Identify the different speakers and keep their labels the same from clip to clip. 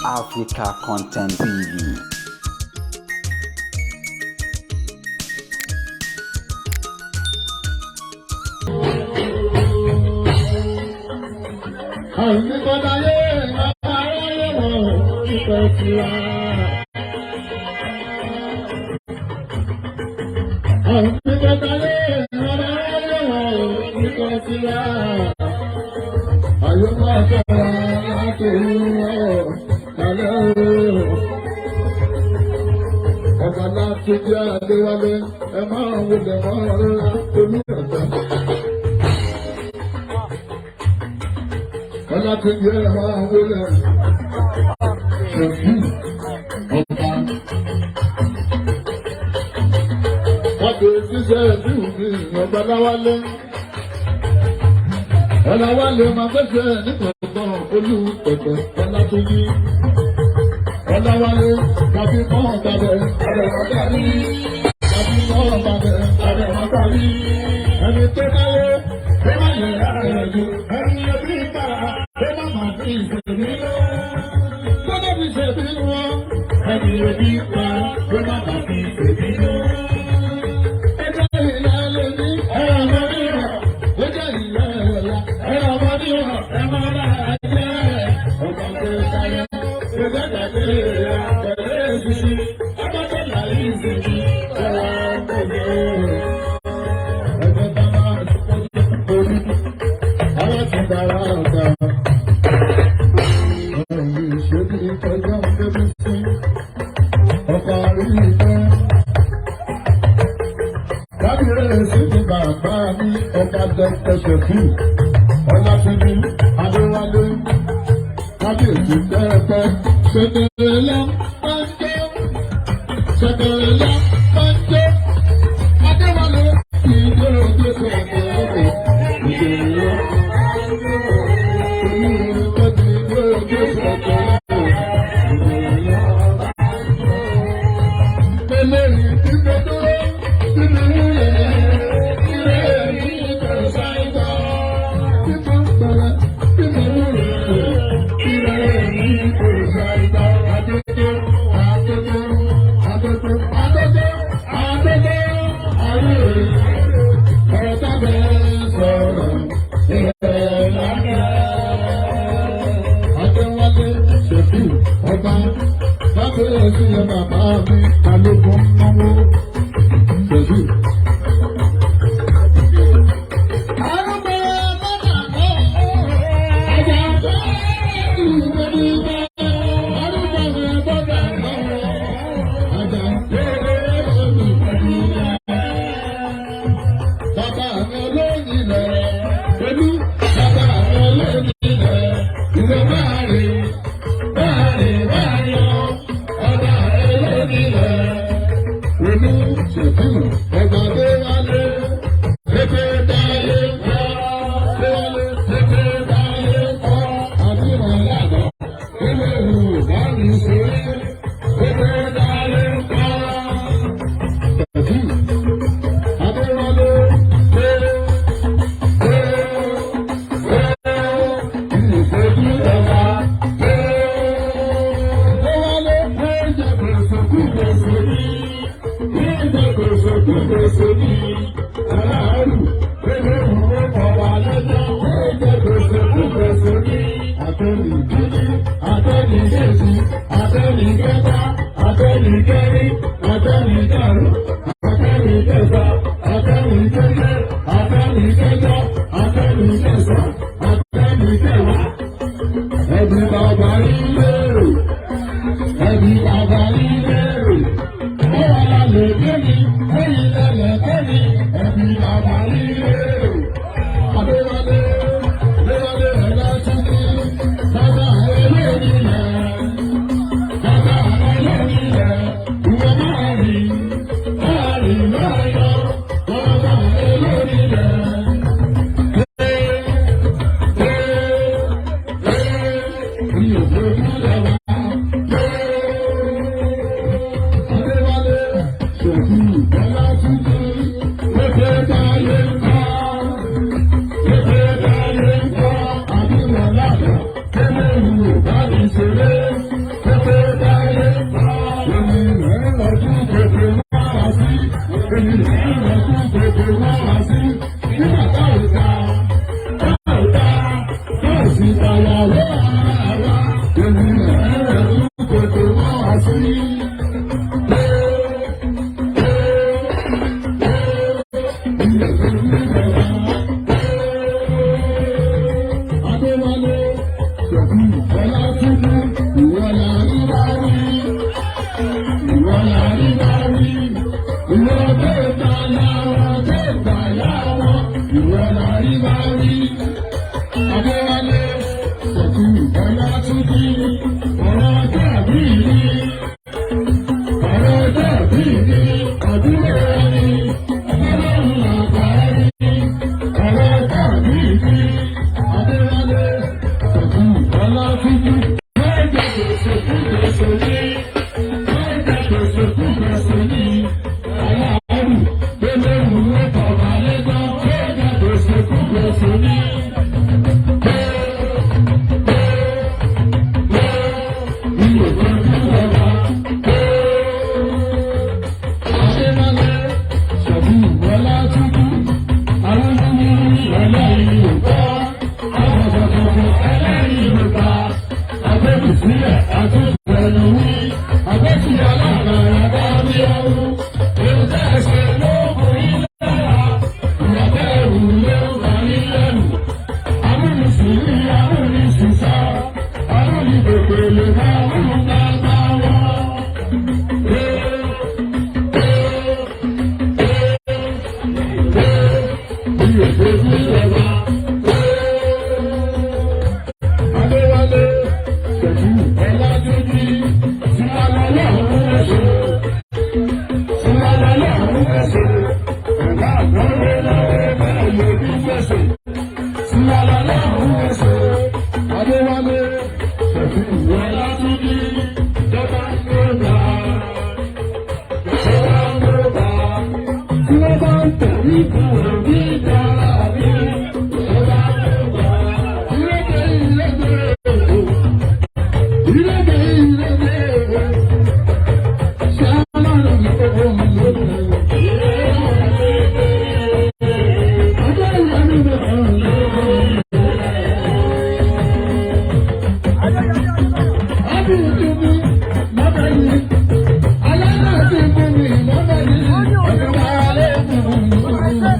Speaker 1: Africa Content TV.
Speaker 2: Àìníkọ́dáyé aráyé wọ̀ nípa tiwa. Àìníkọ́dáyé aráyé wọ̀ nípa tiwa. Àyè máa sọ̀rọ̀ láti wọ̀ kálẹ̀ o. Ọba láti jẹ́ Adéwálé, ẹ máa wọlé mọ́ ọ̀rọ̀ olú ẹ̀fẹ́. Ọlátúnjí ẹ máa wọlé ṣèkú ọba. Wọ́n ti ṣiṣẹ́ ìlú mi ọba láwálé. Ọláwálé máa fẹsẹ̀ nígbàgbọ́n olú pẹ̀pẹ̀ Ọlátúnjí. Ọláwálé tàbí mọ́ tàbẹ̀ àrẹ̀mọ́tàbí. Tàbí mọ́ tàbẹ̀ àrẹ̀mọ́tàbí. Ẹni tó náwó tó má yẹ ara rẹ̀ jù. Ẹni ẹbí pa tó má má fi ìṣèlú lọ. Tó má fi ṣèbí wọn. Ẹni ẹbí pa tó má má fi ìṣèlú lọ. Ẹjọ́ ìyá lè ní ẹ̀rọ ọmọdé hàn. Ẹjọ́ ìyá ẹ̀rọ ẹ̀rọ ọmọdé hàn. Ẹ má bá a jẹ́ ọmọ tó sáyé. Ṣé gbàgbé rẹ̀ pẹ̀lú èsì? Ọmọ tó láyé ìṣèlú ẹ̀rọ ọmọdé. Ẹgbẹ́ bá máa orí àwọn ti dára ọ̀gá. Ẹ̀yìn ìṣèlú ìtọ́jú ń débi sí ọkọ̀ àrí ìfẹ́. Kábíyèsí ni bàbá mi ọba Dr. Ṣèkú Ọlátúnjí Adéwálé. Kábíyèsí pẹ́ẹ́pẹ́ ṣẹ̀kẹ̀rẹ̀lá máa ń jó. Ṣẹ̀kẹ̀rẹ̀lá máa ń jó. Adéwálé ìjó ojú ṣẹ̀kẹ̀rẹ̀ ìjòyè. Olúwa ìjó ojú ṣẹ̀kẹ̀rẹ̀ ìjòyè. Eléyìí tí mo dúró nínú ilé ilé mi kò sáyidá. Títún bẹ̀rẹ̀ nínú ilé ilé mi kò sáyidá. Adótó adótó adótó adótó adótó ayé ọ̀tá bẹ́ẹ̀ sọ̀rọ̀ ìrẹ̀ lánàá. Adéwálé Ṣèfì ọba lábẹ́rẹ́ sí ẹ bàbá mi balógun náwó Ṣèfì. Arúgbó bàbá náà àjà tó ìwé nígbà. Arúgbó bàbá náà àjà tó ìwé nígbà. Bàbá mi olóyin lẹ̀ pẹ̀lú bàbá mi olóyin lẹ̀ ìwé máa rìn máa rìn máa yọ ọba olóyin lẹ̀. Olú ṣètìlù ọba Déwálé pépé dáyé kọ́ Déwálé pépé dáyé kọ́ àbúrò aláàbọ̀ ilé ìwò bá mi ṣe pépé dáyé kọ́. Ṣètìlù Adéwálé pé pé pé ìṣèjú ọba pé Déwálé pé jẹ gbèsè kú gbèsè ní ìjẹ gbèsè kú gbèsè ní aláàrù pélé ìwé ọba lẹ́jọ́ pé jẹ gbèsè kú gbèsè ní àtẹnì kíní àtẹnì kejì àtẹnì kẹta àtẹnì kẹrin àtẹnì karùn àtẹnì kẹfà àtẹnì keje àtẹnì kẹjọ àtẹnì kẹsàn àtẹnì kẹwàá. Ẹbí bàbá ilé rè, ẹbí bàbá ilé rè, ó wà lálẹ́ kémi, ẹ̀yìn lẹ́lẹ̀ kémi, ẹbí bàbá ilé rè. Adéwálé, Adéwálé Ọlátúnjí, bàbá olórí rẹ̀, bàbá olórí rẹ̀, ìwọ máa rìn, máa rìn máa yọ, bàbá olórí rẹ̀. ò bá mi ṣeré. Pépé dáyé, èmi rẹ̀ ń lọ́jú pépé máa sí. Èmi rẹ̀ ń lọ́jú pépé máa sí. Nígbà táwọn ìta, táwọn ìta, táwọn sì tàyàwó ara wa. Èmi rẹ̀ ń lọ́jú pépé máa sí. Adéwálé, Ṣẹ̀kú, Ọlátúndú, ìwọ la rí bá wí. Ìwọ la rí bá wí. Ìwọ bẹ́ẹ̀ ta láwọn bẹ́ẹ̀ gbà láwọn. Ìwọ la rí bá wí. Adéwálé, Ṣẹ̀kú, Ọlátúndú, ọ̀rọ̀ ọjọ́ àbí mi. Ọ̀rọ̀ ọjọ́ àbí mi, àdúrà ẹni, ọlọ́run àgbà ẹni. Ọ̀rọ̀ ọjọ́ àbí mi, Adéwálé, Ṣẹ̀kú, Ọlátúndú. Lọ́jọ́ gbèsè fún gbèsè ní. Lọ́jọ́ gbèsè fún gbèsè ní. Aláàrù gbẹlẹ́rù ló tọ̀gbà lẹ́gbọ́n. Lọ́jọ́ gbèsè fún gbèsè ní. Adéwálé, Ṣẹ̀kú, Ọlátúndú, Arúgbó ẹlẹ́rìí ò gbọ́. Àwọn tuntun ẹlẹ́rìí ló ta. Agbẹ́bùsílẹ̀ àtúntẹ̀lú wí. Agbẹ́sí aláàbàrà bá wí ọrú. Èrò tẹ́ ẹ ṣe ló kò ní lára. Ìyàtẹ̀ ẹ̀rù ló bá ní lẹ́rù. Amúnisìn rí amúnisìn sá. Amúnibèbè lè máa mú gbàgbà wọn. Adéwálé, Ṣẹ̀kú, Ọlátúnjí, Tiwalọ́lọ́run ẹ̀ṣẹ̀. Tiwalọ́lọ́run ẹ̀ṣẹ̀. Ẹ̀ka àgbọ̀nrẹ́ lọ́wọ́ bẹ́ẹ̀ lè bí gbèsè. Tiwalọ́lọ́run ẹ̀ṣẹ̀. Adéwálé, Ṣẹ̀kú, Ọlátúnjí, jọba ń gbọ́dọ̀. Jọba ń gbọ́dọ̀. Tí wọ́n bá ń tẹ̀lé ikú òbí dára bí. Jọba ń gbọ́dọ̀. Ìrẹ́gbẹ̀ ìrẹ́gbẹ̀ ìrẹ́gbẹ̀ ìrẹ́gbẹ̀ ṣáná ló ń bọ̀ lórí. Ọjọ́ ìwà mi bẹ̀ Àbí ìdúbí mọ́tò yìí, aláǹdà ti fún mi mọ́tò yìí, ọ̀dọ̀ wa lè mú un lọ́wọ́.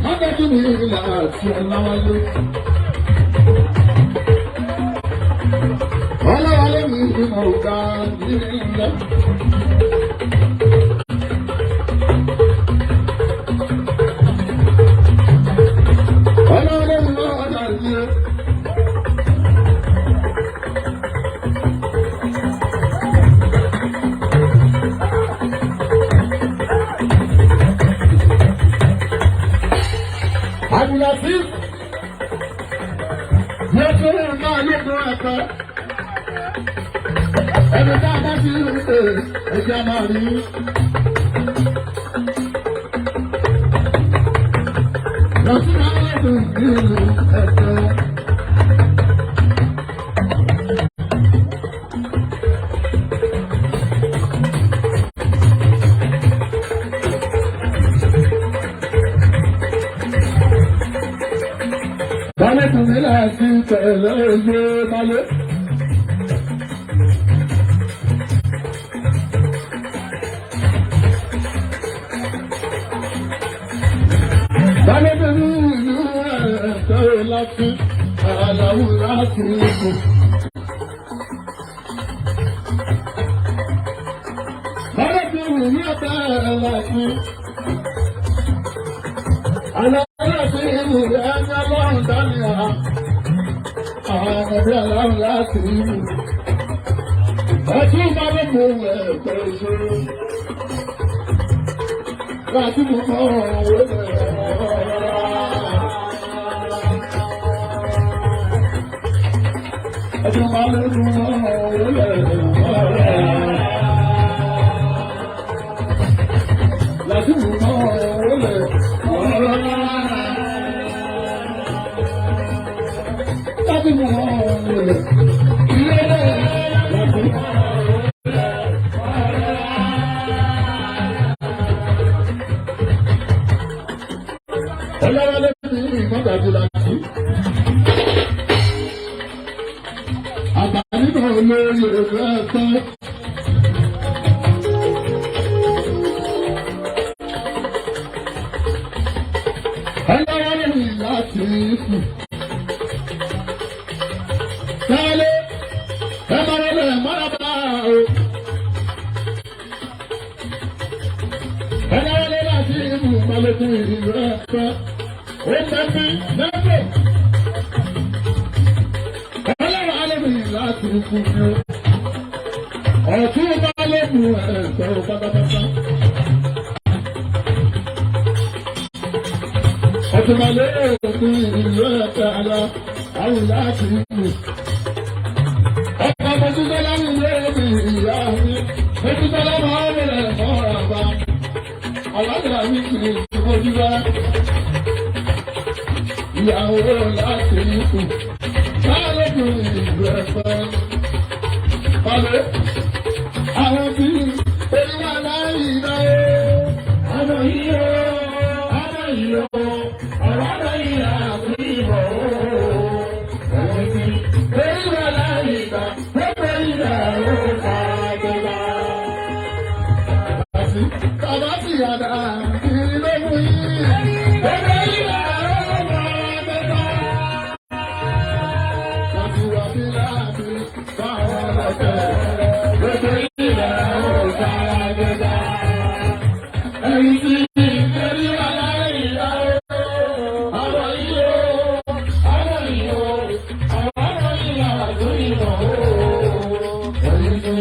Speaker 2: Mọ́tàkì mi ìlà àti Ọláwálé. Ọláwálé mi ìmọ̀ ọ̀gá nílẹ̀. Ọláwálé mi ọ̀gá nílẹ̀. Abdulaziz yóò tún máa lókun ẹ̀kọ́. Ẹni tá a bá ti rí pé ẹ̀jẹ̀ máa rí. Lọ́sí máa ń lókun ìlú ẹ̀kọ́. Balẹ̀kùn mi láti tẹ̀lé ẹgbẹ́ balẹ̀. Balẹ̀kùn mi ìlú ẹ̀kọ́ láti àlàó láti kù. Balẹ̀kùn mi ní ọ̀tá láti àlàó láti ìlú ẹni ọlọ́run dání à. Àwọn ọmọdé aláwọ̀ láti ìlú. Ẹtú bá ló mú ẹ̀kọ́ ìṣòro. Láti mú mọ́ òwe Ẹtú bá ló mú òwe Láti mú mọ́ òwe Láti mú mọ́ òwe Ọlọ́wọ́lé ní ìmọ̀tàbí láti. Àgbà nínú olórí èrò ẹ̀kọ́. Ọlọ́wọ́lé ní láti kù. Tẹ́lẹ̀ ẹ máa wọlé ẹ̀ mọ́ra bá o. Ọlọ́wọ́lé láti ìlú Malókun ìlú ẹ̀kọ́. Ó mẹ́bí lẹ́gbẹ̀ẹ́. Ọlọ́wọ́lé ní láti kù ní o. Ọ̀tún Malókun ẹ̀kọ́ pátápátá. Ọ̀tún Malókun ìlú ẹ̀kọ́ àlọ́ àwọn láti ìlú. Ọkọ̀ Mọ́tútọ́lá ní ilé mi ìyá mi. Mọ́tútọ́lá máa ń rẹ̀ mọ́ra bá. Alága mi kì í fojú bá. Ìyàwó láti ikú. Báyọ̀dún ìlú ẹ̀fọ́. Balẹ̀ àwọn bí olúwa láyé náà. Ọmọ yìí ó, ọmọ yìí ó, ọ̀rọ̀ náà yìí àbí ìbọ̀ ó. Òun ti olúwa láyé náà, gbogbo ìlà ó ta gbogbo. Bàbá sì yàrá ìlú mú yìí. Gbogbo ìlà ó ta gbogbo. Láti wà bí láti báwọn lọ́tẹ̀. Gbogbo ìlà ó ta gbogbo. Ẹ̀yin tí ìlérí aláìyá o, àwọn yìí o, àwọn yìí o, àwọn yìí àdúgbò o. Ẹ̀yin tí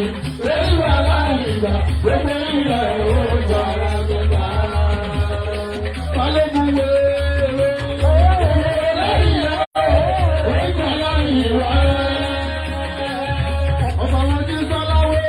Speaker 2: ìlérí aláìyá, gbogbo ìlà ó ta gbogbo. Balógun wéwé, lẹ́yìn ẹ̀, ìgbà láyìn wá. Ọba wọn ti sọ́lá wé.